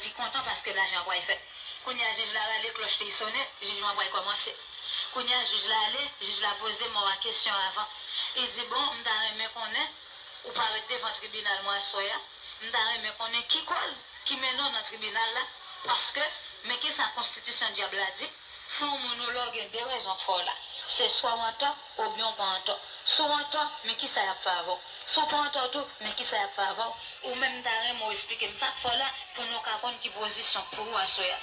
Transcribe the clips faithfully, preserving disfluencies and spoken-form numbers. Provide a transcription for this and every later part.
li kontan paske lajan an pral fèt. Kounye a, jij la rale, klòch li sonnen, jijman pral kòmanse. Kounye a, jij la ale, jij la poze mò a kesyon avan. Li di, bon, m ta renmen konnen, ou parèt devan tribinal mwen aswè a, m ta renmen konnen ki kòz ki mennen w nan tribinal la, paske men kisa konstitisyon dyab la di, si yon moun ou lè w gen de rezon k fè w la, se swa w antò oubyen w pa antò. Si w antò, men kisa y ap fè avè w. Si w pa antò tou, men kisa y ap fè avè w. Ou menm m ta renmen w esplike m sa k fè w la pou nou ka konn ki pozisyon k pou ou aswè a.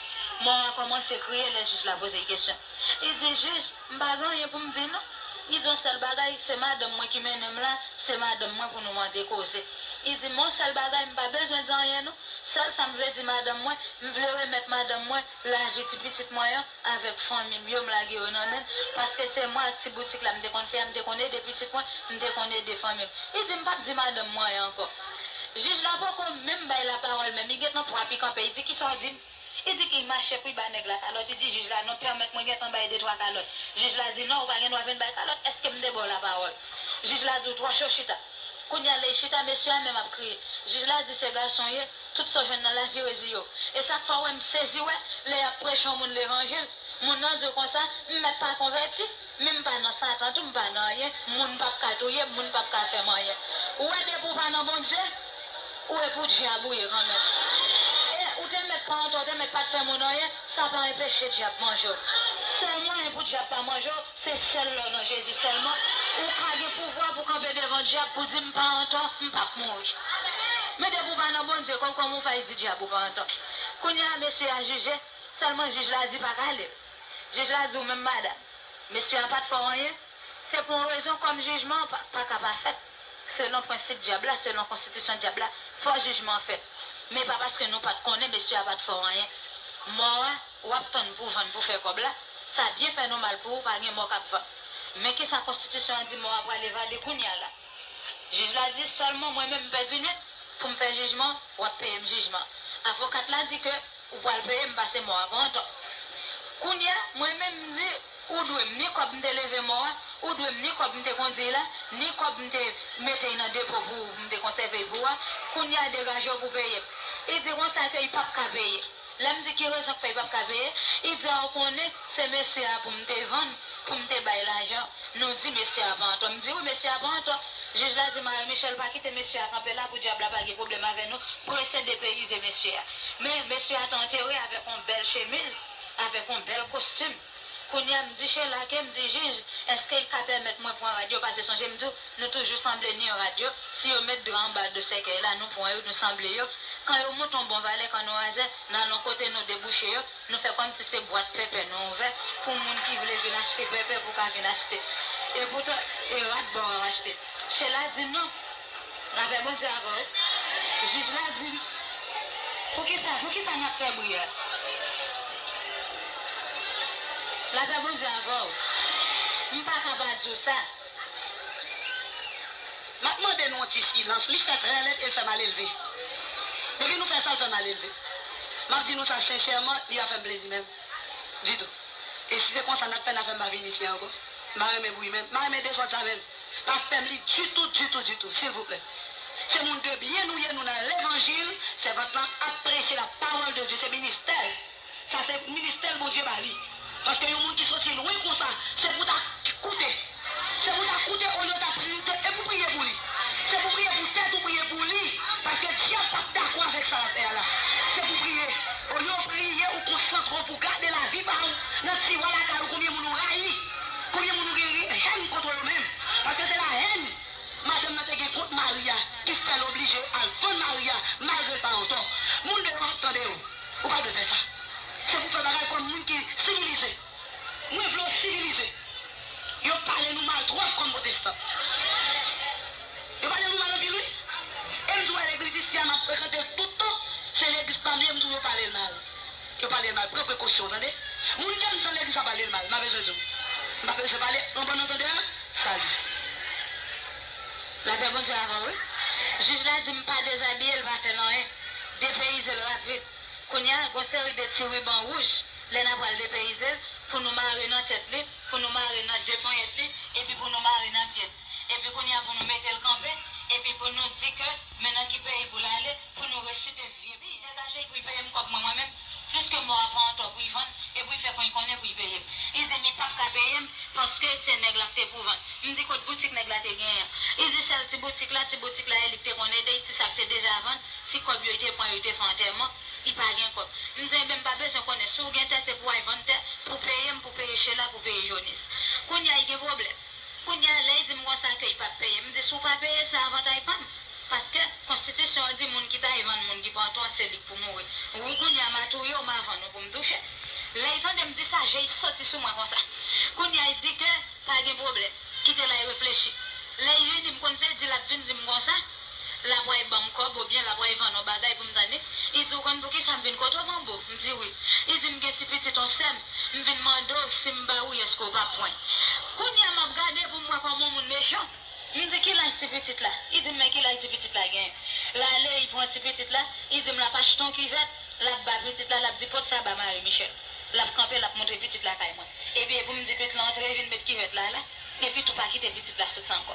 Mò a kòmanse kriye lè jij la poze l kesyon. Li di, jij, m pa gen anyen pou m di non. Li di yon sèl bagay, se madanm mwen ki mennen m la, se madanm mwen pou nou mande koze. Li di, men yon sèl bagay, m pa bezwen di anyen non. Sèl sa m vle di madanm mwen, m vle remèt madanm mwen lavi ti pitit mwen an avèk fanmi m yo, m lage yo nan men l, paske se mwen ak ti boutik la m te konn fè a, m te konn ede pitit mwen, m te konn ede fanmi m. Li di, m p ap di madanm mwen anyen ankò. Jij la poko menm bay lapawòl menm, li gentan pwap li kanpe, li di, kisa w di m? Li di ki mache pou l ba nèg la kalòt, li di jij la, non, pèmèt mwen gentan bay de twa kalòt. Jij la di, non, ou pa gen dwa vin bay kalòt, èske m te ba w lapawòl? Jij la di, ou twò cho chita. Kounye a lè l chita, mesye a menm ap kriye. Jij la di, se gason w ye, tout sa w jwenn nan lavi reziye w. E sa k fè w wè m sezi wè, lè y ap preche yon moun levanjil, moun nan di w konsa, m mèt pa konvèti, men m pa nan Satan tou, m pa nan anyen, moun p ap ka touye m, moun p ap ka fè m anyen. Ou wè depi w pa nan Bondye, ou e pou dyab ou ye kanmenm. E ou te mèt pa antò, ou te mèt pa t fè moun anyen, sa pa enpeche dyab manje w. Sèl mwayen pou dyab pa manje w, se sèl lè w nan Jezi sèlman. Ou ka gen pouvwa pou kanpe devan dyab pou di, m pa antò, m p ap mouri. Men depi w pa nan Bondye, kòm, kòman w fè di dyab ou pa antò? Kounye a, mesye a jije, sèlman jij la di pa kale l. Jij la di, ou menm madanm, mesye a pa t fè w anyen, se pou yon rezon kòm jijman an pa, pa ka pa fèt. Selon prensip dyab la, selon konstitisyon dyab la, fò jijman an fèt. Men pa paske nou pa t konnen mesye a pa t fè w anyen. Mò a, w ap tann pou vann pou fè kòb la, sa byen fè nou mal pou ou, pa gen mò k ap vann. Men kisa konstitisyon an di, mò a pral evade kounye a la. Jij la di sèlman mwen menm m pèdi nèt pou m fè jijman, w ap peye m jijman. Avokat la di ke ou pral peye m pase mò a pa antò. Kounye a, mwen menm m di, ou dwe m ni kòb m te leve mò a, ou dwe m ni kòb m te kondi la, ni kòb m te mete nan depo pou ou, m te konsève pou ou a. Kounye a, degaje w pou peye m. Li di konsa ke li p ap ka peye. Lè m di ki rezon k fè li p ap ka peye, li di a ou konnen se mesye a pou m te vann, pou m te bay lajan. Nou di mesye a pa antò. M di wi, mesye a pa antò. Jij la di Marie Michel pa kite mesye a kanpe la pou dyab la pa gen pwoblèm avè nou, prese depeyize mesye a. Men mesye a te antere avèk yon bèl chemiz, avèk yon bèl kostim. Kounye a m di Sheila ke m di jij, èske l ka pèmèt mwen pran rad yo, paske sonje m di w, nou toujou sanble ni rad yo, si yo met dra anba do sèkèy la, nou pran yo, nou sanble yo. Kan yo moute yon bon valè, kan nou razè, n al yon kote nou debouche yo, nou fè kòmsi se bwat pèpè nou ouvè, pou moun ki vle vin achte pèpè pou ka vin achte. Epoutan, e rad bò a w achte. Sheila di non. Lapè Bondye avè w. Jij la di, poukisa, poukisa n ap fè bri a? Lapè Bondye avè w. M pa ka pa di w sa. M ap mande nou yon ti silans. Li fè trè lèd e l fè malelve. Depi nou fè sa, l fè malelve. M ap di nou sa sensèman, li pa fè m plezi menm. Ditou. E si se konsa n ap fè, n ap fè m pa vin isi ankò. M pa renmen bri menm. M pa renmen dezòd sa menm. Pa fè m li ditou, ditou, ditou, silvouplè. Se moun de byen nou ye, nou nan levanjil, sèvant lan ap preche la parole de Dieu, se ministè l. Sa se ministè l Bondye ba li. Paske yon moun ki soti lwen konsa, se pou ta koute. Se pou ta koute olye w ta pri-, te, e pou priye pou li. Se pou priye pou tèt ou, priye pou li. Paske dyab p ap dakò avèk sa l ap fè a la. Se pou priye. Olye w priye, ou konsantre w pou gade lavi pa w nan tiwa lakay ou, konbyen moun ou rayi, konbyen moun ou gen hèn kont yo menm. Paske se lahèn madanm nan te gen kont mari a ki fè l oblije al vann mari a malgre l pa antò. Moun deyò ap tande w. Ou pa dwe fè sa. Se pou fè bagay kòm moun ki sivilize. Mwen vle w sivilize. Yo pale nou mal twòp kòm pwotestan. Yo pale nou mal anpil, wi. E m di w, legliz isi a, m ap frekante l tout tan. Se legliz pa m ye, m di w yo pale l mal. Yo pale l mal. Pran prekosyon w, tande? Moun ke m tann legliz la pale l mal, m pa bezwen di w. M pa bezwen pale, yon bòn antandè, sali. Lapè Bondye avè w, wi. Jij la di m pa dezabiye l, pa fè l anyen. Depeyize l rapid. Kounye a, gon seri de ti riban wouj, lè n a pral depeyize l, pou nou mare nan tèt li, pou nou mare nan de ponyèt li, epi pou nou mare nan pye l. Epi kounye a, pou nou mete l kanpe, epi pou nou di ke, men nan ki peyi pou l ale, pou nou resite vye peyi. Degaje Pou l peye m kòb mwen, mwen menm, pliske mò a pran an tò pou l vann, e pou l fè konn konnen pou l peye m. Li di m li p ap ka peye m, paske se nèg la k te pou vann. M di, kot boutik nèg la te genyen an? Li di, sèl ti boutik la, ti boutik la, e li k te konn ede l, ti sa k te deja vann, ti kòb yo, li te pran yo, li te fè antèman, li pa gen kòb. M di, enben, m pa bezwen konnen, si w gen tè, se pou w al vann tè, pou w peye m, pou w peye Chela, pou w peye Jonis. Kounye a, li gen pwoblèm. Kounye a, lè l di m konsa ke l p ap peye, m di, si w pa peye, se avantay pa m. Paske konstitisyon an di moun ki ta vann moun ki pran tò, se li k pou mouri. Ou kounye a, m a touye w, m a vann ou pou m touche. Lè l tande m di sa, je l soti sou mwen konsa. Kounye a, l di ke pa gen pwoblèm. Kite l al reflechi. Lè l vini, m konn se l di l ap vin di m konsa, l ap pral ban m kòb oubyen l ap pral vann yon bagay pou m tande. Li di, ou konn poukisa m vin kote w, Manbo? M di, wi. Li di, m gen ti pitit yon sè m. M vin mande w si m ba ou l, èske w p ap pran l. Kounye a, m ap gade pou m wè kòman yon moun mechan. M di, ki laj ti pitit la? Li di m, men ki laj ti pitit la genyen? L ale, li pran ti pitit la, li di m l ap achte yon kivèt, l ap ba pitit la, l ap di, pot sa ba Marie Michelle. L ap kanpe, l ap montre pitit la kay mwen. Epi, epi m di pitit la antre, vin met kivèt la la, epi tou pa kite pitit la soti ankò.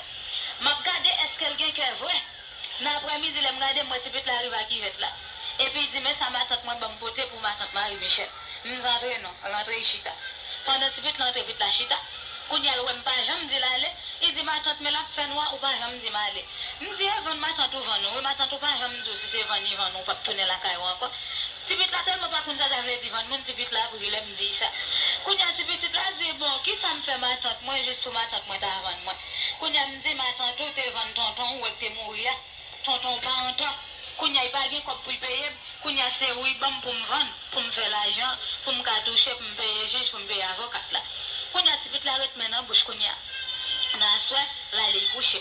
M ap gade èske l gen kè vre. Nan aprèmidi, lè m gade, m wè ti pitit la rive ak kivèt la. Epi l di, men sa matant mwen ban m pote pou matant Marie Michelle. M di, antre non, l antre, l chita. Pandan ti pitit la antre, pitit la chita. Kounye a, l wè m pa janm di l ale, li di, matant, men l ap fè nwa, ou pa janm di m ale. M di, e vann matant ou vann ou, wi, matant ou pa janm di w si se vann li vann ou, ou p ap tounen lakay ou ankò. Ti pitit la tèlman pa konn sa sa vle di vann moun, ti pitit la ap ri lè m di l sa. Kounye a, ti pitit la di, bon, kisa m fè matant mwen jis pou matant mwen ta vann mwen? Kounye a, m di, matant ou te vann tonton ou, wè k te mouri a. Tonton w pa antò. Kounye a, li pa gen kòb pou l peye m. Kounye a, se ou li ban m pou m vann, pou m fè lajan, pou m ka touche, pou m peye jij, pou m peye avokat la. Kounye a, ti pitit la ret men nan bouch kounye a. Nan aswè, l ale l kouche.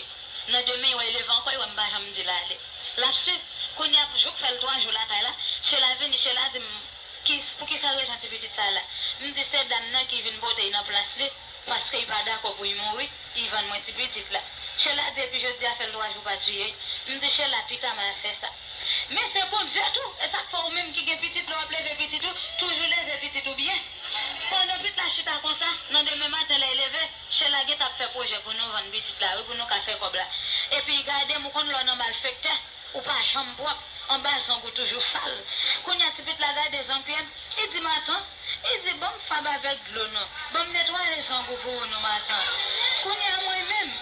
Nan demen, l wè l leve ankò, l wè m pa janm di l ale. L ap swiv. Kounye a, jou k fè l twa jou lakay la, Chela vini, Chela di m, ki, pou ki sa rezon ti pitit sa la? M di, se dam nan ki vin pote l nan plas li, paske li pa dakò pou l mouri, li vann mwen ti pitit la. Chela di, epi jodi a fè l twa jou pa tiye l. M di, Chela, pita m al fè sa. Men se Bondye tou, e sa k fè ou menm ki gen pitit, lè w ap leve pitit ou, toujou leve pitit ou byen. Pandan pitit la chita konsa, nan demen maten lè l leve, Chela gentan ap fè pwojè pou nou vann pitit la, wi, pou nou ka fè kòb la. Epi gade m, ou konn lè w nan malfektè, ou pa janm pwòp, anba zong ou toujou sal. Kounye a ti pitit la gade zong pye m, li di, matant, li di, ban m fab avèk dlo non, ban m netwaye zong ou pou ou non, matant. Kounye a mwen menm,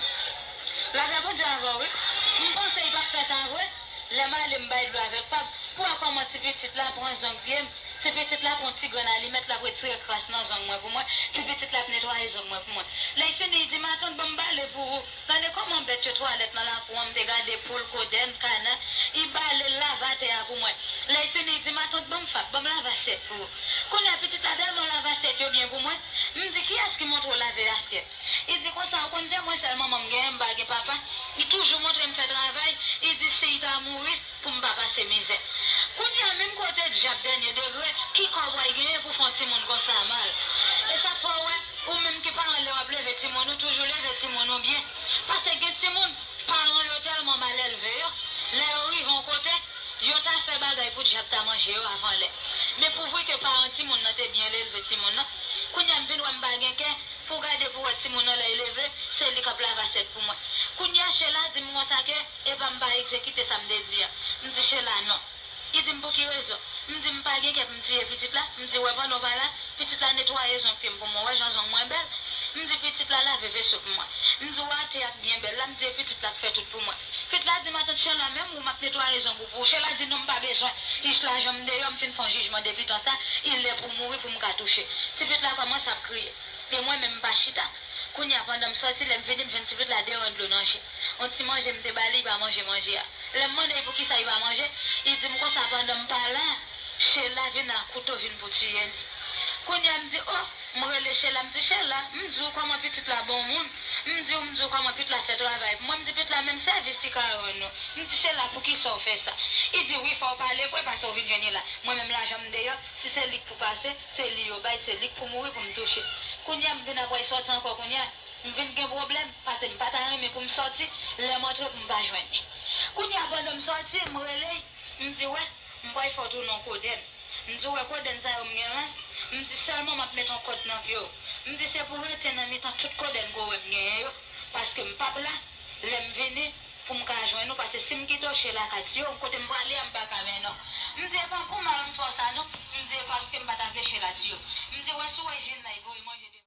lapè Bondye avè w, wi. M panse li p ap fè sa vre. Lè m ale, m bay dlo avèk fab pou wè kòman ti pitit la pran zong pye m. Ti pitit la pran ti grenn alimèt, l ap retire kras nan zong mwen pou mwen. Ti pitit la ap netwaye zong mwen pou mwen. Lè l fini, li di, matant, ban m bale pou ou. Gade kòman bèt yo twalèt nan lakou an, m te gade poul, kodèn, kana. Li bale l lave atè a pou mwen. Lè l fini, li di, matant, ban m fab, ban m lave asyèt pou ou. Kounye a, pitit la tèlman lave asyèt yo byen pou mwen, m di, kiyès ki montre w lave asyèt? Li di konsa, ou konn se mwen sèl manman m genyen, m pa gen papa. Li toujou montre m fè travay, li di si l ta mouri, pou m pa pase mizè. Kounye a, menm kote dyab dènye degre, ki kòb w al genyen pou fè yon timoun konsa mal? E sa k fè w wè, ou menm ki paran, lè w ap leve timoun ou, toujou leve timoun ou byen. Paske gen timoun, paran yo tèlman mal elve yo, lè yo rive yon kote, yo ta fè bagay pou dyab ta manje yo avan lè. Men pouvri ke paran timoun nan te byen elve timoun nan, kounye a m vin wè m pa gen kè, pou gade pou wè timoun nan lè l leve, se li k ap lave asyèt pou mwen. Kounye a, Chela di m konsa ke, epa m pa egzekite sa m te di a. M di, Chela, non. Li di m, pou ki rezon? M di, m pa gen kè pou m tiye pitit la. M di, wè, pandan w pa la, pitit la netwaye zong pye m pou mwen. Wè jan zong mwen bèl. M di, pitit la lave veso pou mwen. M di, wè atè a k byen bèl la. M di, e pitit la k fè tout pou mwen. Pitit la di, matant Chela, menm ou m ap netwaye zong ou pou ou. Chela di, non, m pa bezwen. Jis lajan m deyò, m fin fè yon jijman depi tan sa, li lè pou mouri pou m ka touche. Ti pitit la kòmanse ap kriye. E mwen menm m pa chita. Kounye a, pandan m sòti, lè m vini, m jwenn ti pitit la de ren dlo nan je. Yon ti manje m te ba li, li pa manje manje a. Lè m mande l poukisa li pa manje, li di m konsa, pandan m pa la, Chela vin ak kouto vin pou tiye li. Kounye a, m di, o, m rele Chela, m di, Chela, m di w kòman pitit la bon moun. M di w, m di w kòman pitit la fè travay pou mwen. M di pitit la, menm sèvis li ka rann ou. M di, Chela, poukisa w fè sa? Li di, wi, fò w pale vre, paske w vin jwenn li la. Mwen menm lajan m deyò, si se li k pou pase, se li yo bay, se li k pou mouri pou m touche. Kounye a, m vin ap wè l sòti ankò kounye a. M vin gen pwoblèm, paske m pa ta renmen pou m sòti, lè m antre pou m pa jwenn li. Kounye a, pandan m sòti, m rele l, m di, wè, m pral fè w tounen yon kodèn. M di, wè kodèn sa yo m gen la, m di sèlman m ap met yon kòd nan pye w. M di, se pou w rete nan mitan tout kodèn ke w wè m genyen yo, paske m p ap la, lè m vini, Pou m ka jwenn ou, paske si m kite w Sheila ka tiye w, kote m prale a m pa ka mennen w. M di, e pa pou mal m fè w sa non. M di, e paske m pa ta vle Sheila tiye w. M di, wè si w wè Jeanne la, li voye manje de